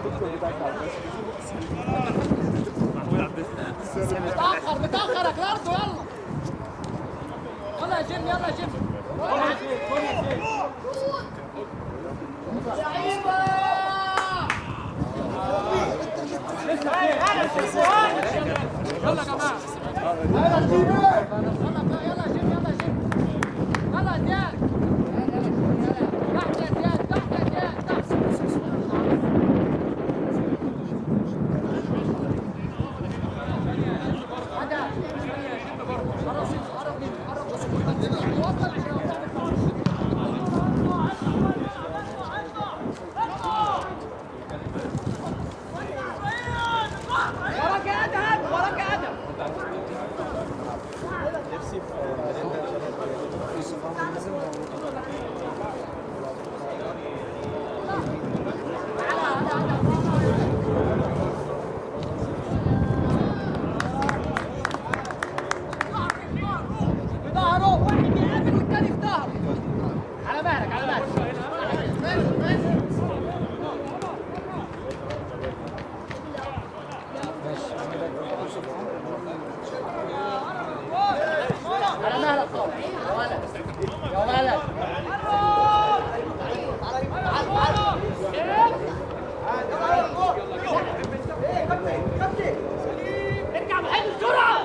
الدكتور بتاعك عباس. متأخر متأخر يا كلاردو. يلا يلا يا جيم، يلا يا جيم. لعيبة يلا يا جماعة، يلا يا جيم، يلا يا جيم، يلا يا زياد، تحت يا زياد، تحت يا زياد، تحت. وراك يا ادهم، وراك يا ادهم. في ظهره واحد يقابل والتاني في ظهره. على مهلك على مهلك. على مهلك خالص يا ولد، يا ولد. ارجع محل بسرعة.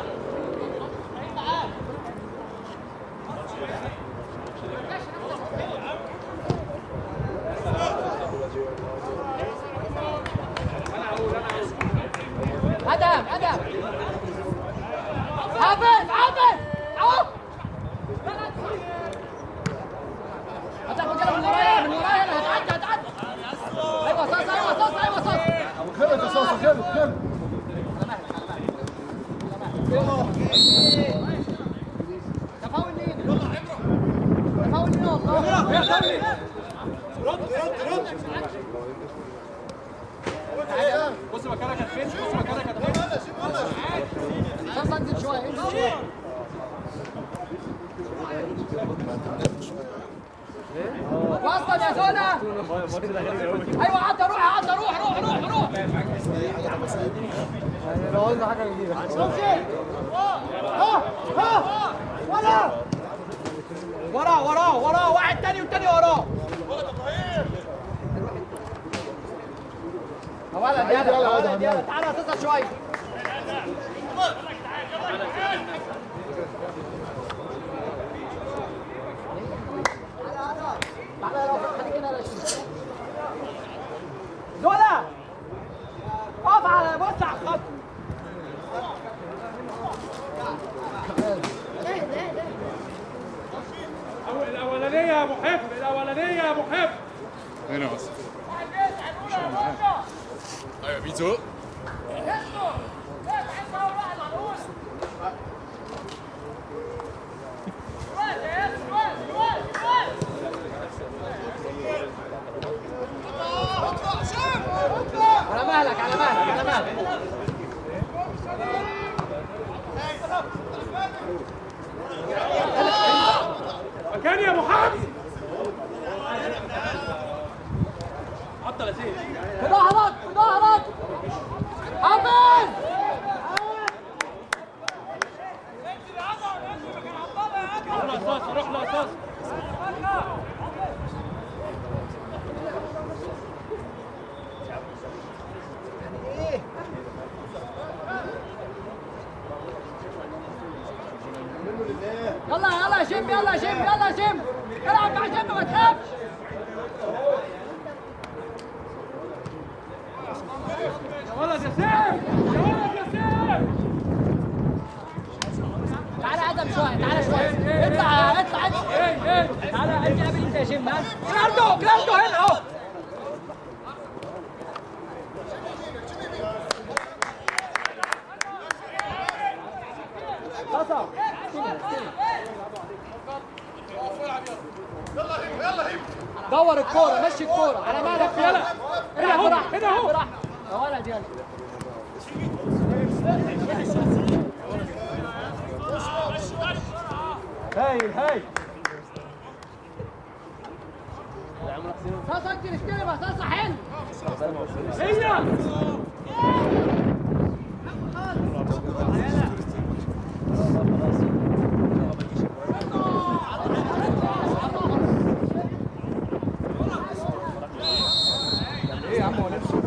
ادم ادم، حافظ حافظ اهو. هتاخد كده من ورايا، من ورايا انا هتعدي هتعدي. ايوه صاص، ايوه صاص، ايوه صاص. خلت يا صاصة، خلت خلت. تفاول لينا، تفاول لينا والله. يا خلي رد رد رد. بص مكانك كانت فين، بص مكانك كانت فين. صاص انزل شوية، انزل شوية. وصل يا زولا. ايوه عدى، روح عدى، روح روح روح روح. لو قلنا حاجة جديدة. ها ها ولا وراه وراه وراه، واحد تاني والتاني وراه. يا ولد يلا يا ولد يلا، تعالى تصل شوية. تعالى يا رافع، خليك هنا يا رشيد. زولا اقف على، بص على الخط. الاولانية يا محب، الاولانية يا محب. هنا بس. ايوه بيتزو. على مهلك على مهلك على مهلك. مكان يا محب. عطل يا سيف. في ظهرك، في ظهرك. حافظ. روح لأساس، روح لأساس. يلا يلا يا جيم، يلا يا جيم، يلا يا جيم. العب مع جيم ما تخافش. يا ولد يا سيف، يا ولد يا سيف. تعالى ادم شوية، تعالى شوية. اطلع اطلع اطلع. ايه ايه. تعالى انت قابل انت يا جيم. ها كلاردو، كلاردو هنا اهو. دور الكورة، مشي الكورة على مالك. يلا هنا اهو، هنا اهو. يا ولد يلا. هايل هايل. صاصا انت استلم يا صاصا حلو. هي ايه يا عم هو نفسه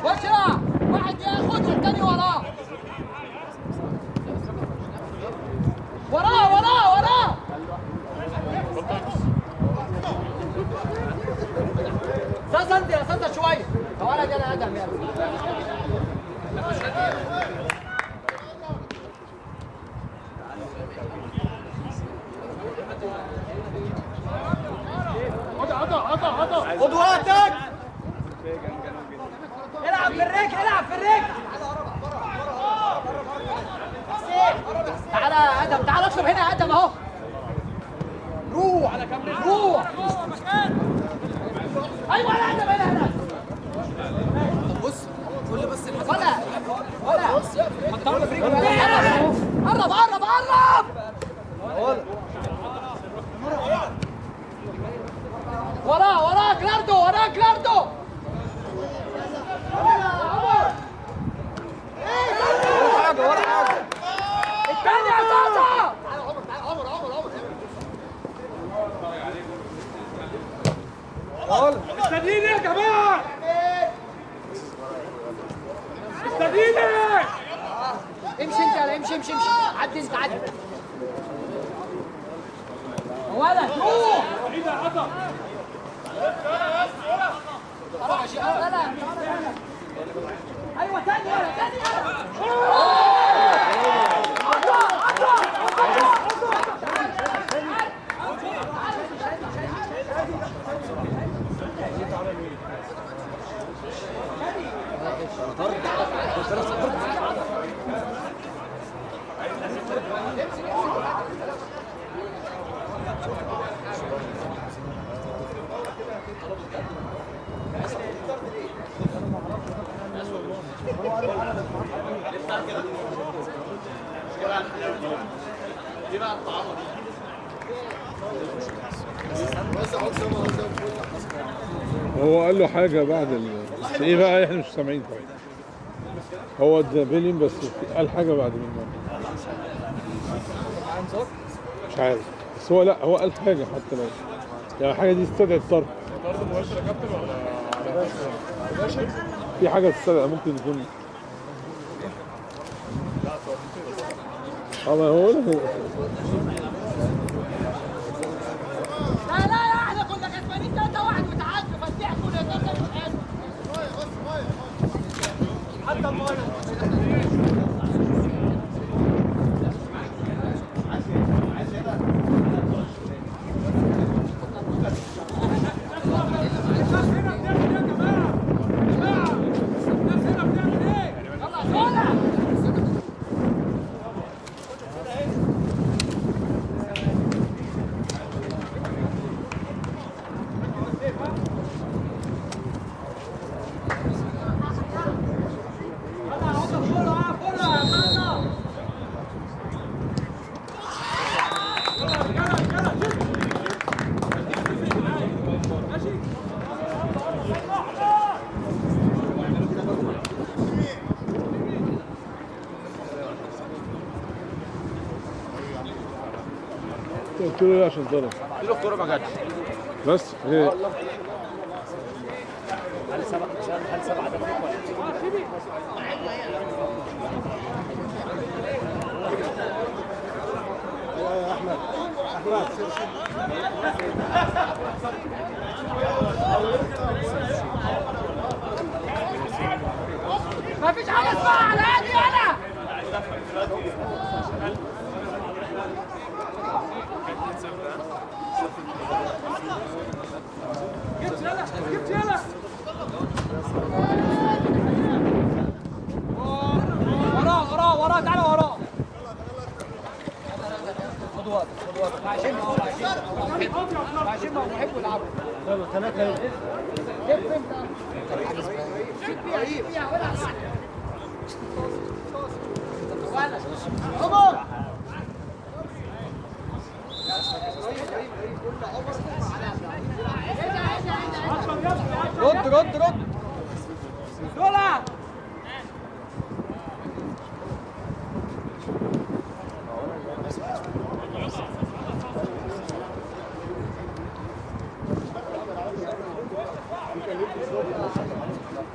بشرى واحد ياخد والتاني وراه وراه وراه وراه. صاصا انت يا صاصا شوية يا ولد يا ادم يا خد وقتك. العب في الرجل العب في الرجل. تعالى يا ادم تعالى اطلب هنا يا ادم اهو. روح روح. ايوه يا ادم هنا هنا. بص كل بس ولا ولا قرب قرب قرب. وراه وراه كلاردو وراه كلاردو. ولا حاجة ولا حاجة. الثاني يا صاصا. تعالى عمر تعالى عمر عمر عمر. مستنيين يا جماعة مستنيين. امشي انت يلا امشي امشي امشي عدي انت عدي. ولد روح. بعيد يا عطا. ايوه تاني يلا تاني يلا. عطا عطا عطا. هو قال له حاجة بعد بس ايه بقى احنا مش سامعين كويس. هو ده بس قال حاجة بعد منه مش عارف، بس هو لا هو قال حاجة حتى لو يعني الحاجة دي استدعت طرد. طرد مباشر يا كابتن ولا في حاجة تستدعي ممكن يكون ما هو لا لا يا احنا كنا كسبانين 3-1 وتعادلوا فالضحك والهزار ده مش حلو. حتى المية الناس هنا بتعمل ايه يا جماعة؟ يا جماعة الناس هنا بتعمل ايه؟ يلا سولا. قلت له ايه عشان ضرب؟ قلت له الكورة ما جاتش بس ايه؟ هل سبعة هل سبعة ده فيك ولا يا احمد احمد مفيش حاجة اسمها على هادي انا. جبت يلا جبت يلا. وراه وراه وراه تعالى وراه. خد وقتك خد وقتك. عشان ما بيحبوا يلعبوا. يلا ثلاثة. لف انت. شيل فيها شيل فيها والعب. عمر رد رد رد دولا.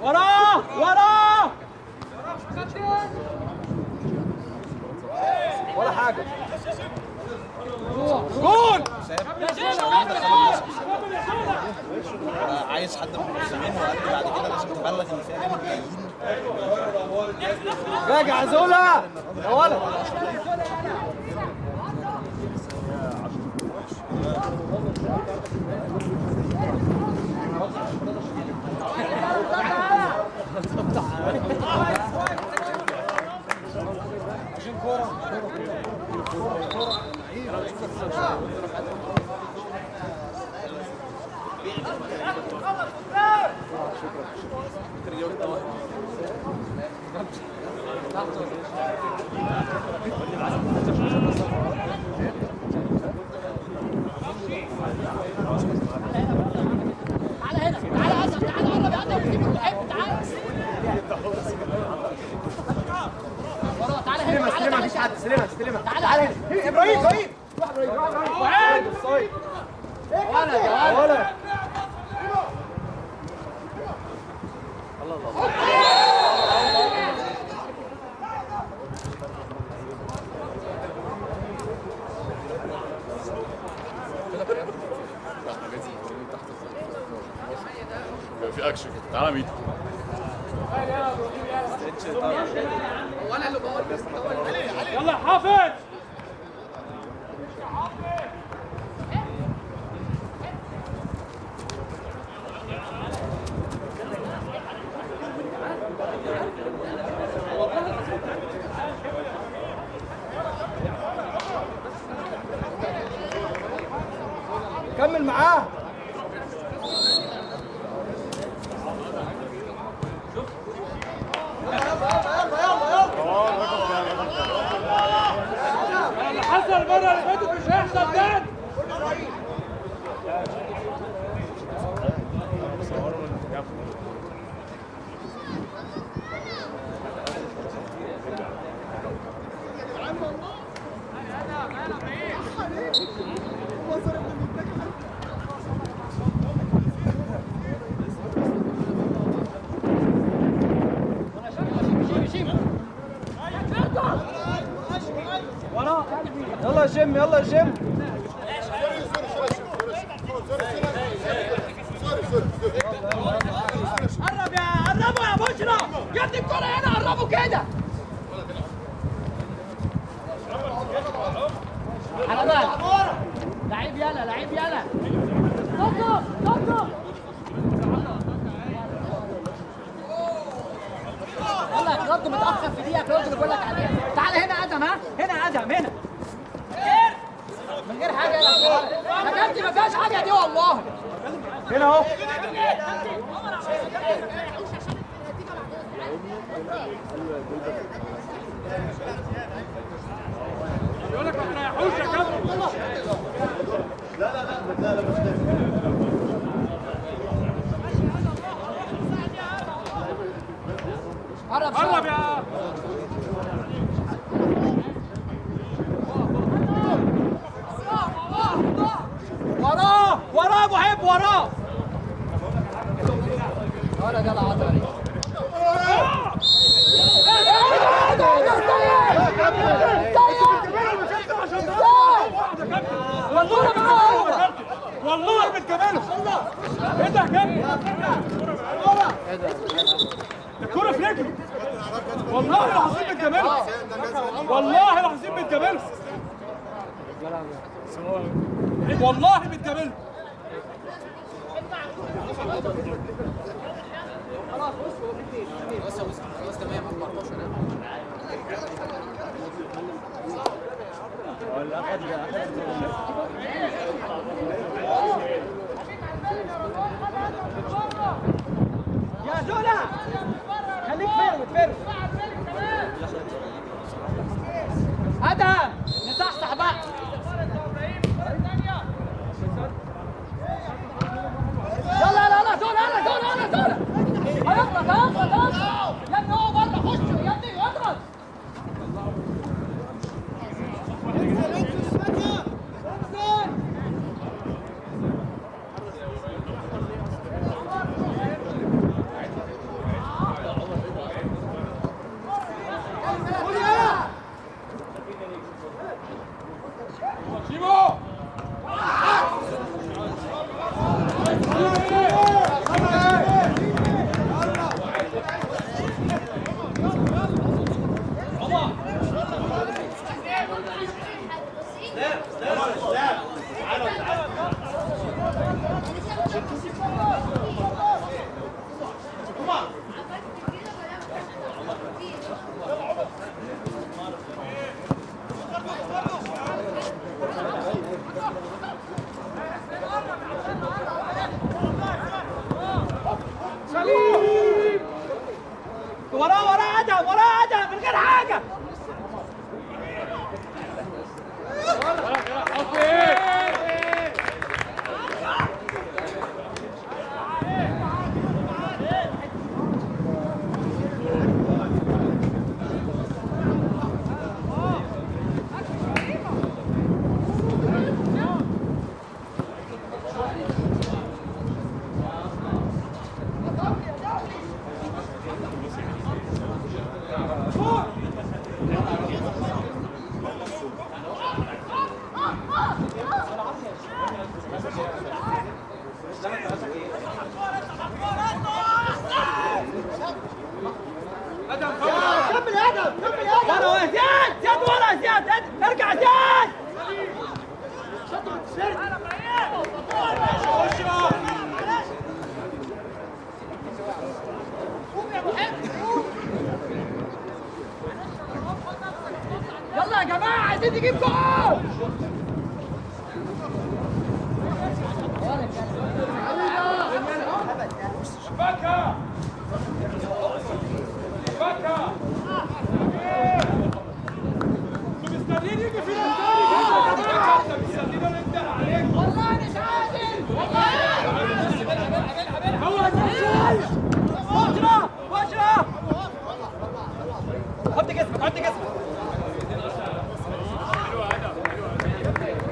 وراه وراه ولا حاجة. جول. عايز حد من المسلمين وقال لي بعد كده لازم تبلغ ان في اجانب جايين. راجع زولا يا ولد. عشان كورة كورة تعالى هنا، تعالى ادهم، تعالى قرب يا ادهم وسيب المحب، تعالى ورا، تعالى هنا، تعالى تعالى مفيش حد. استلمها استلمها. تعالى هنا. ابراهيم ابراهيم روح ابراهيم روح ابراهيم. ولد يا ولد. ولد. في اكشن كده. تعالى ميدو. يلا يا حافظ. كمل معاه. اللي حصل المرة اللي فاتت مش هيحصل تاني. يلا يا جيم يلا يا جيم. قرب يا قربوا يا بشرى يا ابني، الكرة هنا قربوا كده. على بالك لعيب، يلا لعيب، يلا دكتور دكتور يلا يا كلاود، متأخر في دقيقة. كلاود اللي بقول لك عليها. تعالى هنا ادم، ها هنا ادم، هنا من غير حاجة. يلا يا كابتن ما فيهاش حاجة دي والله. هنا اهو. يقول لك ما تريحوش يا كابتن. قرب قرب يا وراه وراه محب وراه. ورا ده العضلي. والله بتجامله. ايه ده يا كابتن؟ الكرة في رجله. والله العظيم بتجامله. والله العظيم بتجامله. والله بتجامله. خلاص تمام 14. يا زولا خليك فيرو فيرو. ادهم نصحصح بقى. يلا يلا يلا زول يلا زول يلا زول. هيغلط هيغلط هيغلط يا ابني، هو بره، خش يا ابني اضغط. انزل انزل انزل. سليم وراه وراه ادهم، وراه ادهم من غير حاجة. كمل يا ادهم، كمل يا ادهم. ورا زياد، زياد ورا زياد، ارجع زياد. يلا يا جماعة عايزين نجيب جول. شباكه شباكه، انتوا مستنيين يجي فينا الثاني يا جماعة، انتوا مستنيين ننده عليكم. والله مش عادل والله. هو شوية بشرى بشرى، حط جسمك حط جسمك.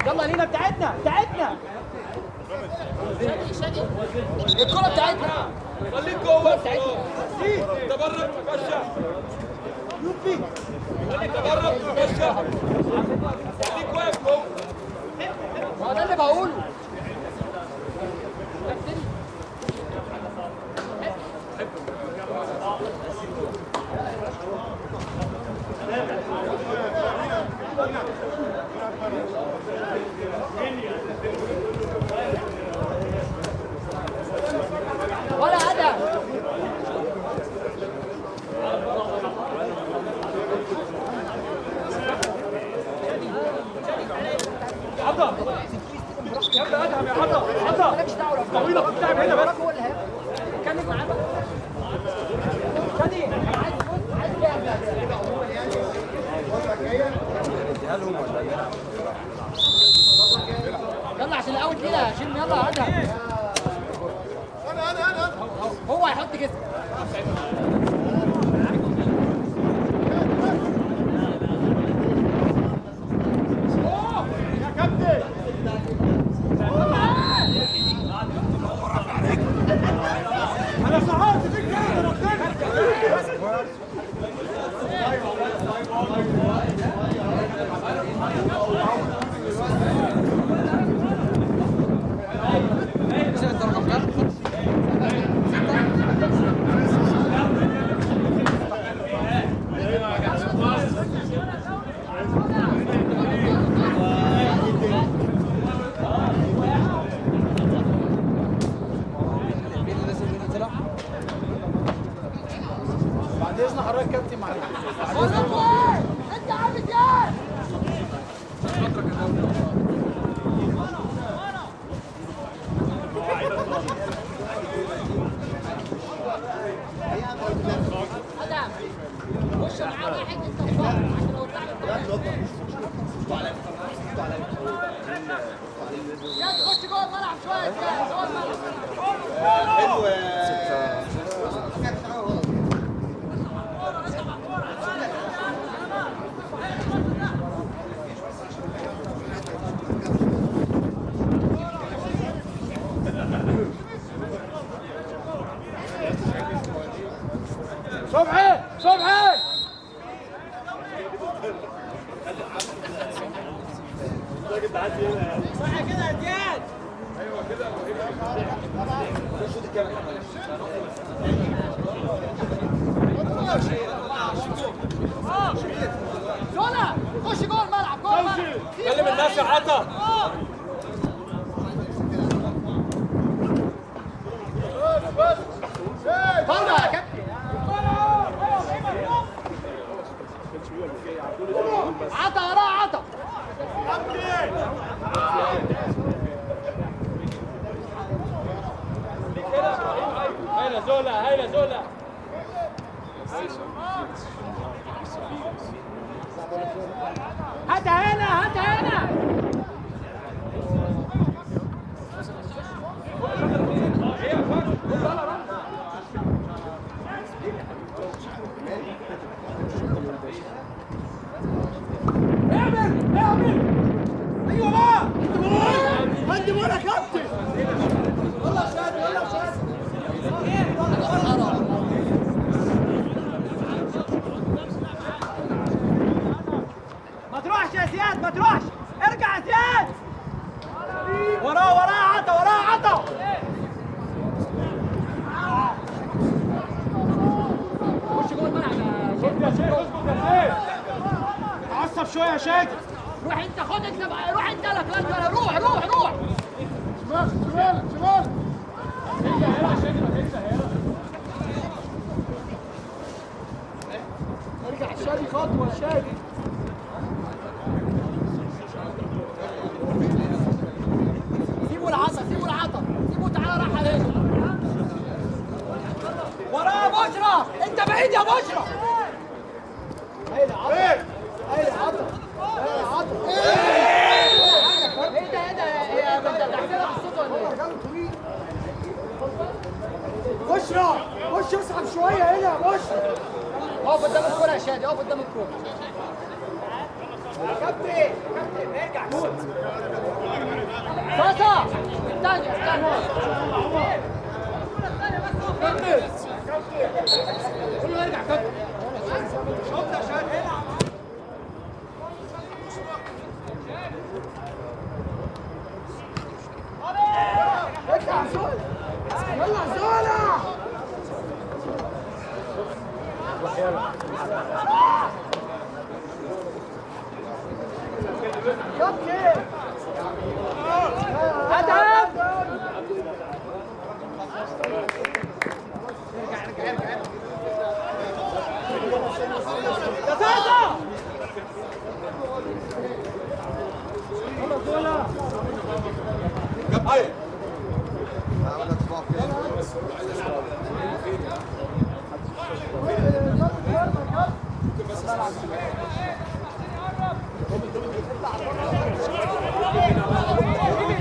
يلا لينا بتاعتنا بتاعتنا، الكره بتاعتنا، خليك جوه انت بره تمشى، خليك بره تمشى، خليك واقف جوه. ما هو ده اللي بقوله. ولا ادهم. عطا يا ابني، ادهم يا عطا، عطا طويلة بتلعب هنا بس. هو اللي هياخد. اتكلم معاه بقى. شادي عايز بص، عايز لعب. يلا عشان الاوت لينا يا شيم. يلا يا ادهم. انا انا انا هو هيحط جسمه. يا كابتن. انا ساعات فيك كده انا بعد اذن حضرتك كابتن معلش. بقول لكم ايه؟ انت عامل ايه؟ ادهم خش. باشا معاه واحد انت وصاحبك عشان لو اتلعبت. زياد خش جوه الملعب شوية، زياد جوه الملعب. حلو. صبحي صبحي صح كده يا زياد. ايوه كده. زولا خش جوه الملعب، جوه الملعب. كلم الناس يا عطا. بره يا كابتن. عطا وراه عطا. هيلا زولا، هيلا زولا. هاتها هنا، هاتها هنا. اعمل اعمل. ايوه بقى انت بقول يا كابتن. يلا شادي، يلا شادي. ما تروحش يا زياد، ما تروحش، ارجع يا زياد. وراه وراه عطا، وراه عطا. خش جوه الملعب يا يا شيخ، اظبط يا شيخ. اتعصب شوية يا شادي. روح انت، خد انت، روح انت لك لا روح روح روح. شمال شمال شمال. ارجع شادي خطوة يا شادي. سيبوا العصا، سيبوا العطا، سيبوا. تعالى راح عليه. وراه بشرى، انت بعيد يا بشرى. هيلا عطا، هيلا عطا، هيلا عطا. ايه ده ايه ده يا انت بتحسبها بالصوت ولا ايه؟ بشرى خش اسحب شوية هنا يا بشرى. اقف قدام الكورة يا شادي، اقف قدام الكورة. يا كابتن، كابتن ارجع جول. صاصا الثانية، استنى. كابتن كابتن قول له ارجع كابتن. شوط يا شادي، العب. ارجع زولا، يلا زولا. كابتن ادهم. يا صاصا. يلا زولا.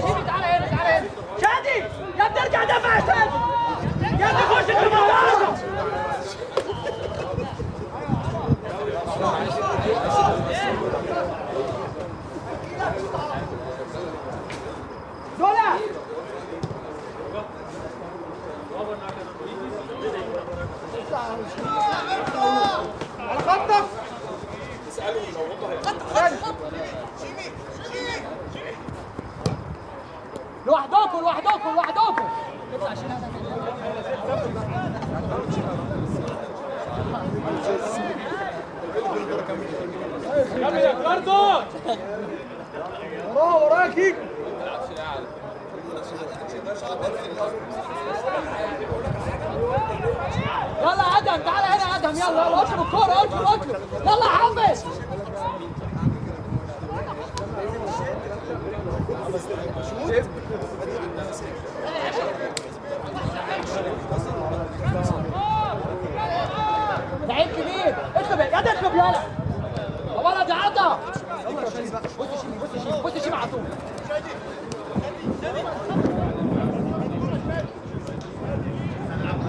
شيبي تعالى هنا، تعالى هنا. شادي يا ابني ارجع دافع يا شادي. يا ابني خش ال 18. زولا. على خطك. لوحدكم لوحدكم لوحدكم. اطلع شيل هذا كده. كمل يا كاردو. وراه وراه كيكو. يلا يا ادهم، تعالى هنا يا ادهم. يلا يلا اطلب الكورة، اطلب اطلب. يلا يا حافظ. لعيب كبير. اطلب يا اطلب يلا يا ولد يا عطا. بص شيمي بص شيمي بص شيمي على طول.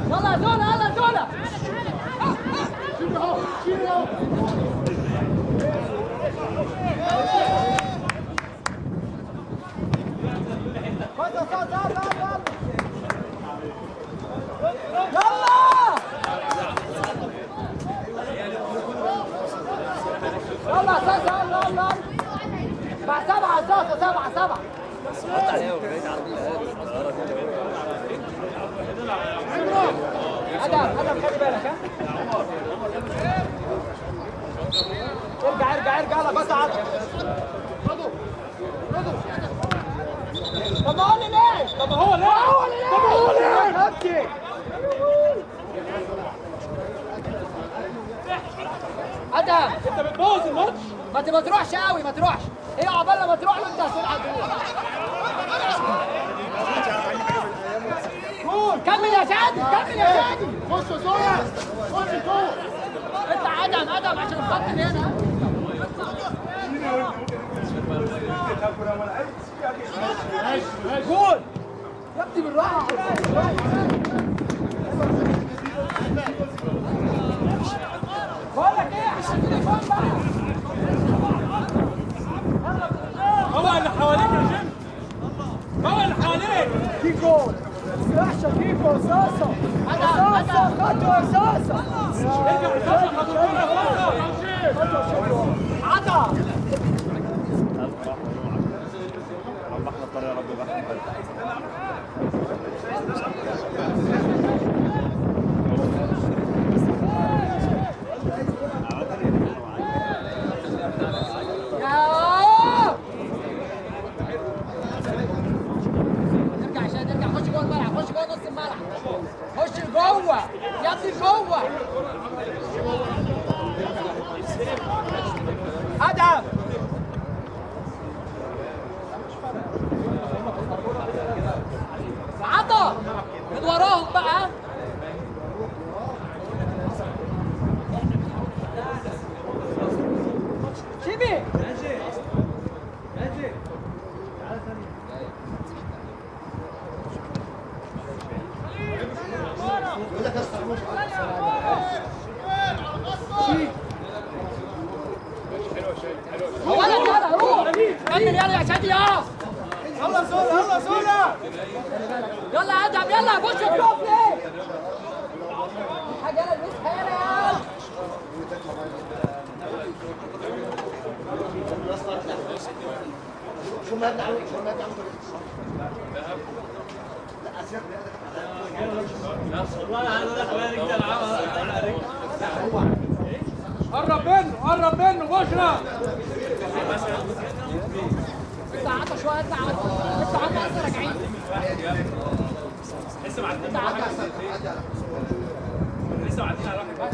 يلا يا زولا يلا يا زولا. شيلي اهو شيلي اهو. يلا يلا ساسا يلا يلا مع سبعة ساسا سبعة سبعة. ادم ادم خلي بالك ها. ارجع ارجع ارجع يلا بس عطا. طب ما هو اللي ليه؟ طب هو ليه؟ هو اللي ليه؟ طب هو ليه؟ ادم انت بتبوظ الماتش. ما تروحش قوي ما تروحش. ايه عقبال لما تروح له انت هتلعب جول. كمل يا شادي كمل يا شادي. خش يا زولا خش جوه. اطلع ادم ادم عشان الخط اللي هنا. جول يا ابني بالراحة. بقول لك ايه عشان التليفون بقى. هو اللي حواليك يا جيم، هو اللي حواليك. كيكو وحشة كيكو ساسا ساسا خطوة ساسا. ارجع ساسا خطوة خطوة. عطا رب احنا الطريق يا رب احنا. ارجع عشان ارجع. خش جوه الملعب خش جوه نص الملعب خش جوه يا ابني جوه. ادم عطا من وراهم بقى. شيبي ولد يلا روح كمل يلا يا شادي. يلا زولا يلا زولا يلا يا ادم يلا بص بتقف ليه؟ حاجة يلا البسها يلا يا قرب منه قرب منه بشرى. اطلع عطا شوية اطلع عطا اطلع عطا اصلا راجعين. اطلع عطا. لسه معديين على واحد.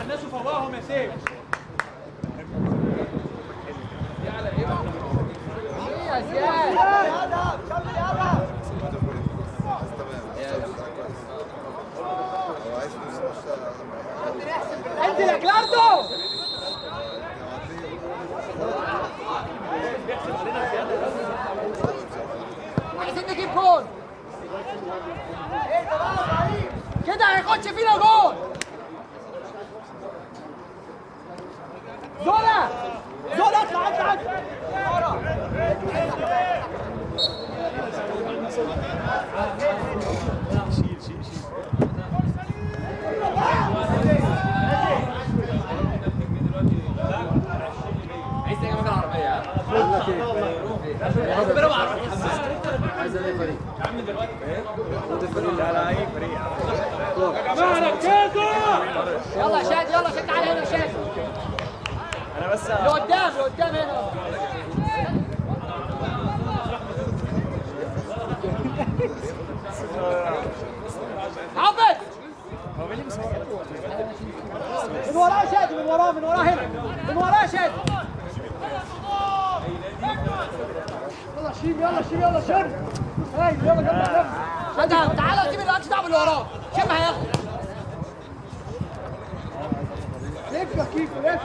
الناس وفواهم يا سيف. ايه يا زياد؟ انزل يا كلاردو. عايزين نجيب جول كده هيخش فينا جول. زولا زولا اطلع اطلع اطلع. عايز تيجي مكان العربية ها؟ عايز ايه فريق؟ يا عم دلوقتي لا لا اي فريق يا جماعة ركزوا. يلا يا شادي يلا شادي تعالى هنا يا شادي. انا بس لقدام لقدام هنا. عبد من وراه شادي، من وراه، من وراه هنا، من وراه شادي. يلا شيم، يلا شيم، يلا شيم. هاي يلا يلا. ادهم تعالى سيب اللي دعوه اللي وراه، شم هياخد. لف يا كيكو لف.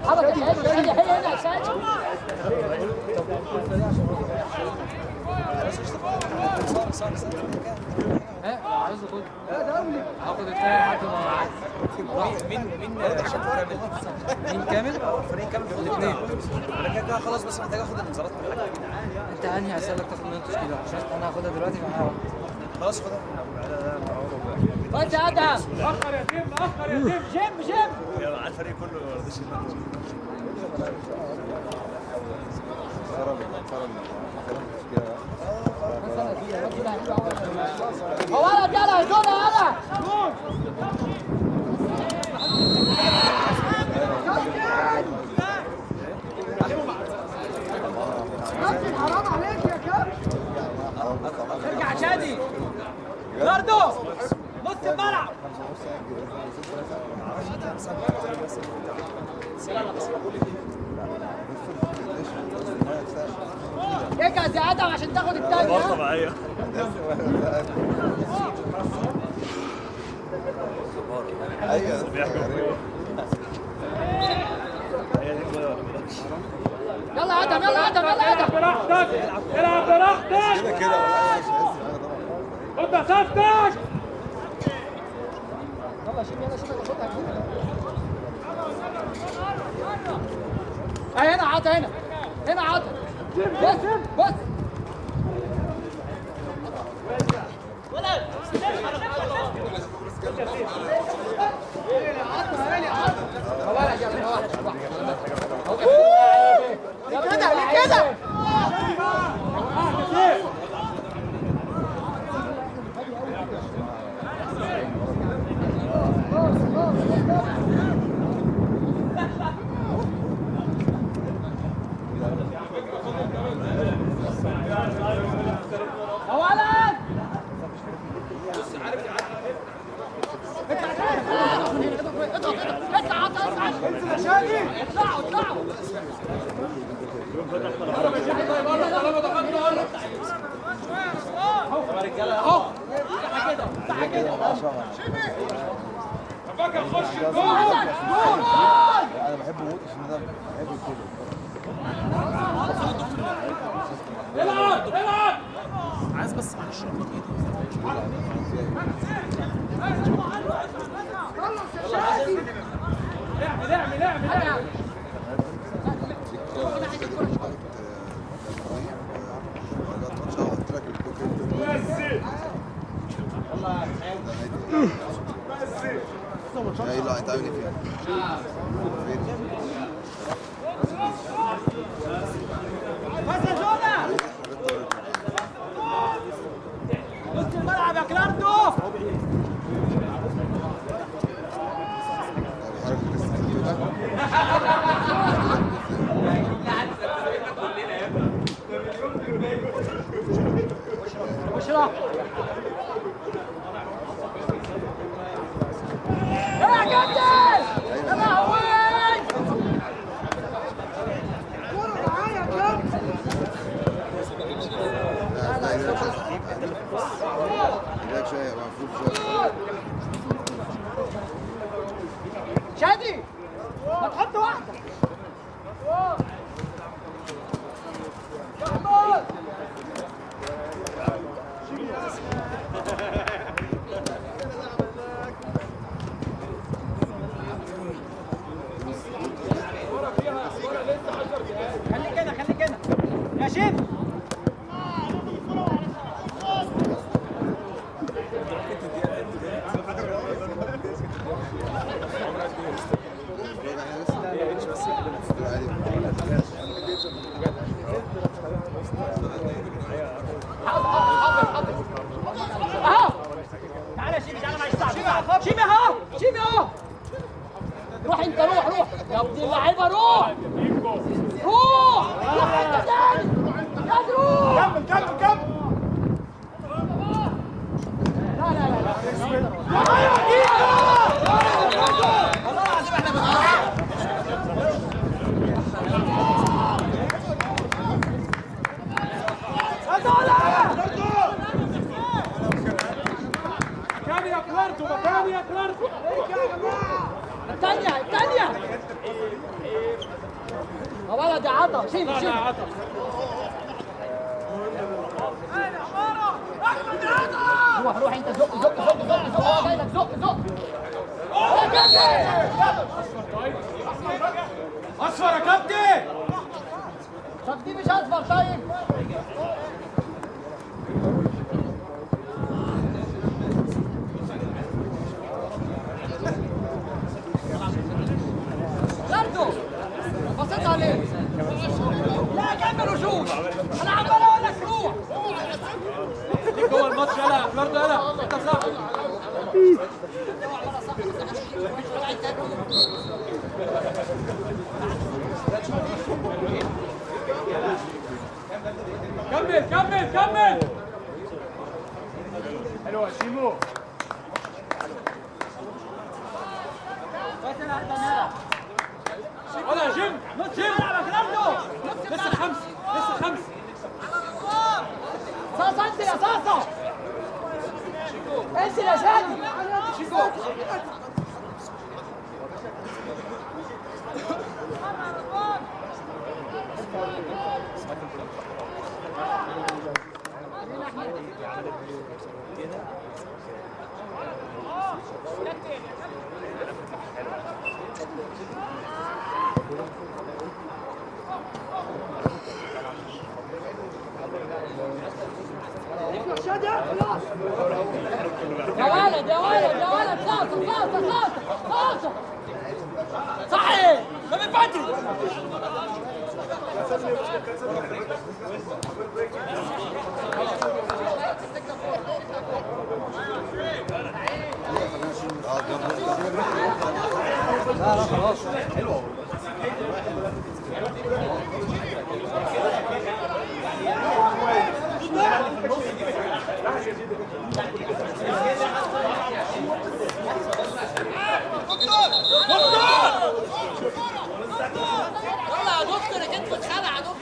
حرك هنا هنا يا شادي. ايه عايز اخد؟ هاخد الثاني لحد ما مين كامل؟ مين كامل؟ فريق كامل الاثنين. انا كده كده خلاص، بس محتاج اخد الانذارات من الحكم. انت انهي هسألك تاخد منه تشكيله عشان انا هاخدها دلوقتي معايا وقت. خلاص خدها. بس يا ادهم اخر يا تيم، اخر يا تيم. جيم جيم. يلا على الفريق كله ما رضيش. هو ولد يلا يا زولا يلا. كابتن حرام عليك يا كابتن. ارجع شادي. ناردو نص الملعب. اجهز يا ادهم عشان تاخد الثاني. مباراة طبيعية. ايوه يلا يا ادهم، يلا يا ادهم، يلا يا ادهم. براحتك، العب براحتك. كده كده والله مش هيحس بحاجة طبعا. خد مسافتك. يلا شيل، يلا شيل، تاخدها. اهي هنا عطا، هنا هنا عطا. بص بص. كده ليه كده؟ يا ولد اطلع اطلع اطلع اطلع. انزل يا شادي. اطلعوا اطلعوا. اهو كده كده. جول جول. انا بحبه موت عشان انا بحب كده. العب العب. عايز بس معلش اعمل اعمل اعمل اعمل. لا انت عامل ايه فيها؟ فين؟ بس يا زولا. نص الملعب يا كلاردو. بشرى. يا كابتن يا لهوي. كورة معايا يا كابتن. شادي ما تحط واحدة. خليك هنا، خليك هنا يا شيف. اهو تعالى يا شيمي، تعالى معلش صعب. شيمي اهو، شيمي اهو. روح انت، روح روح يا ابن اللعيبة، روح روح روح انت تاني يا روح. كمل كمل كمل. لا لا لا لا. كلاردو، مكاني يا كلاردو. يا جماعة الثانية الثانية يا ولد يا عطا، شيل شيل. روح روح انت، زق زق زق زق زق، جاي لك زق زق. اصفر يا كابتن. طب دي مش اصفر طيب؟ برضه بصيت عليه. لا كمل وشوش، انا عمال اقول لك روح. ليك جوه الماتش، يلا يا كلاردو، يلا انت صح. كمل كمل كمل. حلوة شيمو. ولا يا جيم، جيم لسه خمسة، لسه خمسة. صاصة انزل يا صاصة، انزل يا شادي. يا ولد يا ولد يا ولد، صاصة صاصة صاصة صاصة. صحيح ما من بدري. لا لا خلاص حلوة. يلا يا دكتور، كتفه اتخلع يا دكتور.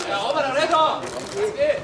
يا عمر يا رضا. ايه؟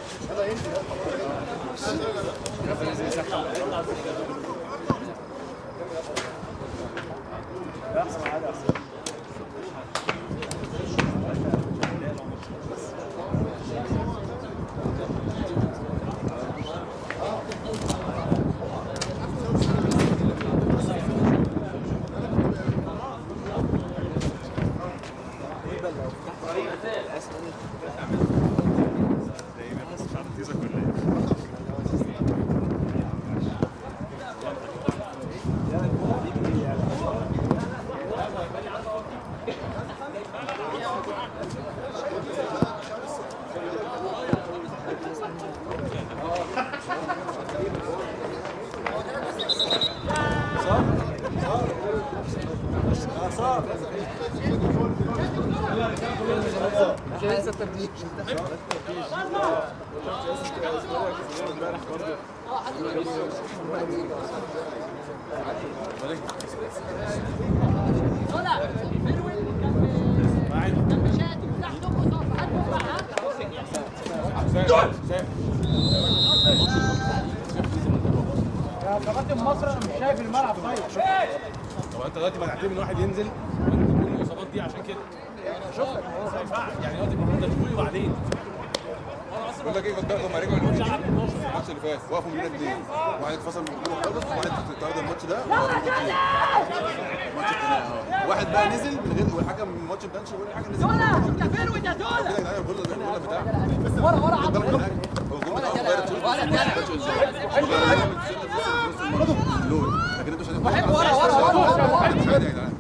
يا كباتن مصر انا مش شايف الملعب. طيب طب انت دلوقتي منعتني من واحد ينزل وانت كل الاصابات دي عشان كده شوف لك ما ينفعش يعني دلوقتي المفروض ده شوي وبعدين انا اصلا بقول لك ايه، كنت لما رجعوا الماتش اللي فات وقفوا مننا اثنين، واحد اتفصل من البطولة خالص، وواحد اتطرد الماتش ده، الماتش الثاني واحد بقى نزل من غير، والحكم الماتش ما كانش بيقول الحكم نزل. زولا انت فين وانت زولا؟ كده يا جدعان الجول بتاعه ورا ورا عبد ولا ورا ورا ورا. يا جدعان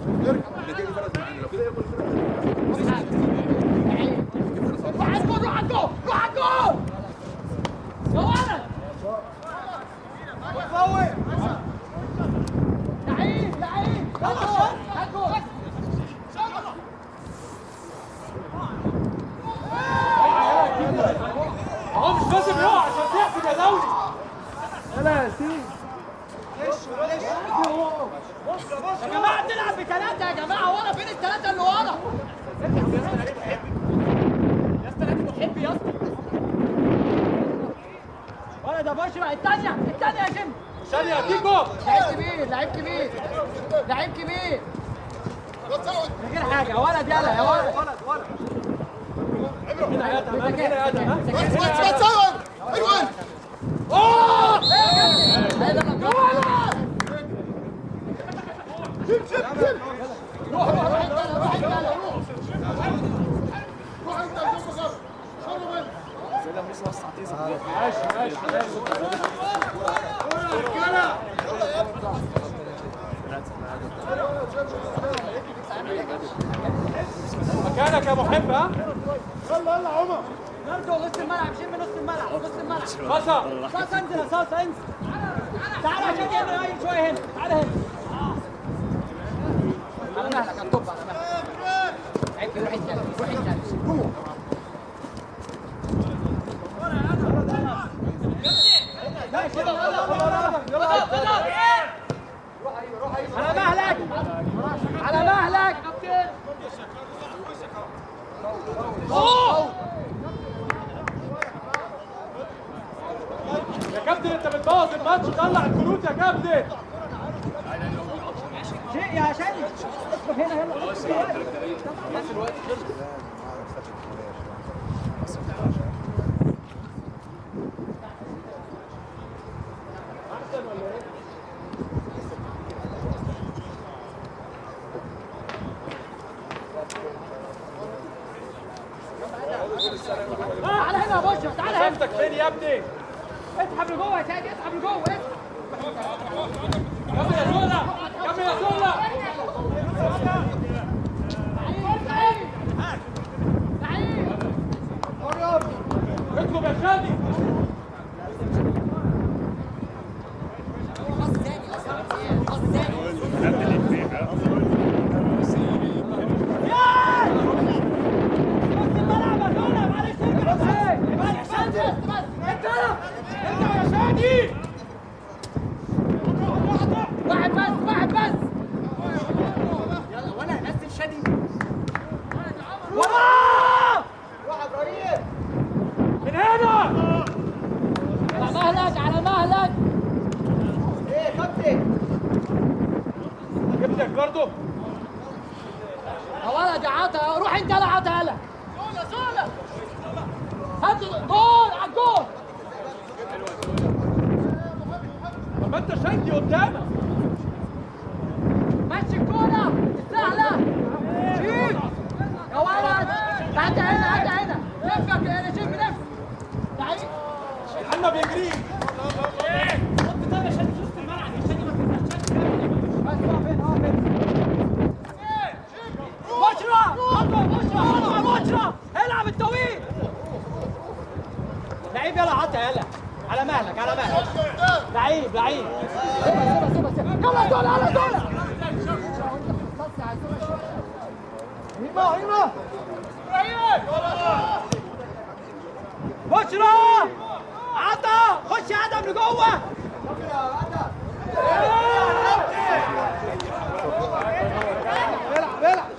النتيجة دي فرقت معانا، لو كده ياكل فرقت. روح على الجول، روح على الجول، روح على الجول يا ولد. لعيب لعيب، هات جول هات جول. هو مش لازم يقع عشان تحسب يا دولي. يلا يا سيدي معلش معلش يا جماعة بنلعب بثلاثة يا جماعة، ورا فين الثلاثة اللي ورا؟ يا اسطى لازم محب يا اسطى. ولا ده بشرى. الثانية الثانية يا جيم. ثانية يا تيكو. لعيب كبير لعيب كبير لعيب كبير. من غير حاجة يا ولد، يلا يا ولد. ولد ولد هنا يا ادهم، هنا يا ادهم. حلوان. اوه يا ولد. روح روح روح انت، روح انت، روح روح انت يا جنب غرب. ماشي ماشي ماشي. مكانك يا محب. ها يلا يلا عمر. نرجع نص الملعب، شيل من نص الملعب، نص الملعب. صاصا صاصا انزل يا صاصا، انزل. تعالى عشان هنا شوية هنا، تعالى هنا. على مهلك الطب، على مهلك. عيب، روح انت، روح انت، روح. على مهلك على مهلك. يا كابتن انت بتبوظ الماتش، طلع الكروت يا كابتن. شيء يا شادي، ادخل هنا يلا. الوقت خلص. تعالى هنا يا بشرى، تعالى هنا. مسافتك فين يا ابني؟ اسحب لجوه يا شادي، اسحب لجوه، اسحب. كمل يا زولا، كمل يا زولا. لعيب لعيب. اطلب يا شادي. باص ثاني اصلا، باص ثاني. نص الملعب يا زولا، معلش ارجع. بس بس انت ارجع يا شادي. واحد بس، واحد بس. يلا وانا هنزل شادي. وراه. روح يا ابراهيم. من هنا. على مهلك على مهلك. ايه يا كابتن؟ جبت يا جاردو. يا ولد يا عطا، روح انت. يلا عطا، يلا. زولا زولا. هات جول على الجول. طب ما انت شادي قدامك. مشي الكورة السهلة. شيل يا ولد. تعالى هنا، تعالى هنا. لف يا شيل، لف. لعيب. الحال ما بيجريش. حط ده يا شادي في وسط الملعب يا شادي، ما تنساش شادي. بس اقف هنا، اقف هنا. بشرى، خطوة بشرى، خطوة بشرى. العب الطويل. لعيب يلا عطا، يلا. على مهلك على مهلك. لعيب لعيب. سيبها سيبها سيبها. يلا زولا، يلا زولا. هيما هيما. بشرى عطا، خش يا ادم لجوه. العب العب.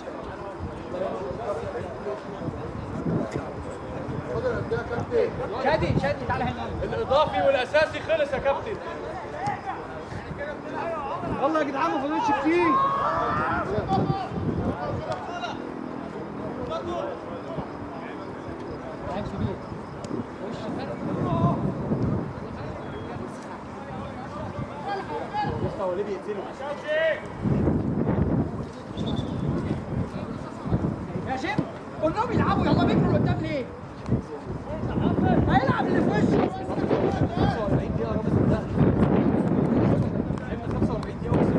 شادي شادي تعالى هنا. الاضافي والاساسي خلص يا كابتن. يلا يا جدعان ما فاضلش كتير. لعيب كبير. وش فرق. ليه بيقتله؟ يا شيم قول لهم يلعبوا، يلا بيجروا لقدام ليه؟ هيلعب اللي في وشه. 45 دقيقة رامز ده. لعبنا 45 دقيقة وصل.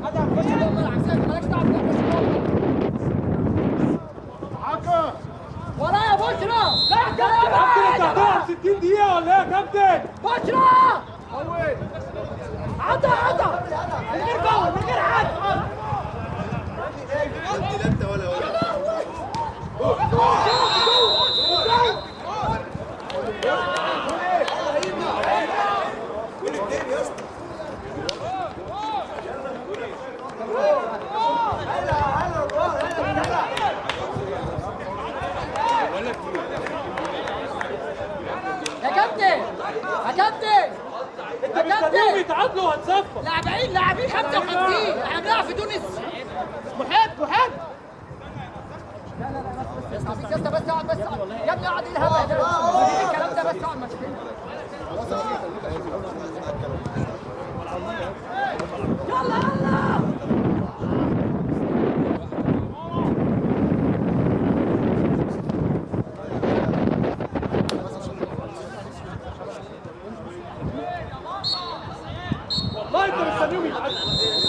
ادهم خش جوه الملعب، سيبك مالكش دعوه بده، خش جوه الملعب. ورايا يا بشرى. لا يا كابتن انت هتقعد 60 دقيقة ولا ايه يا كابتن؟ بشرى عطا عطا من غير فاول من غير حاجة. لا انت ولا ولا والاثنين يا اسطى. يا كابتن يا كابتن انت مستنيهم يتعادلوا وهتصفر. لاعبين 55، احنا بنلعب في تونس. محب محب. لا لا لا بس بس يا اسطى، بس اقعد بس اقعد يا ابني، اقعد. ايه الهبل ده؟ ايه الكلام ده؟ بس اقعد. ما يلا يلا. والله انت مستنيهم يتعادلوا.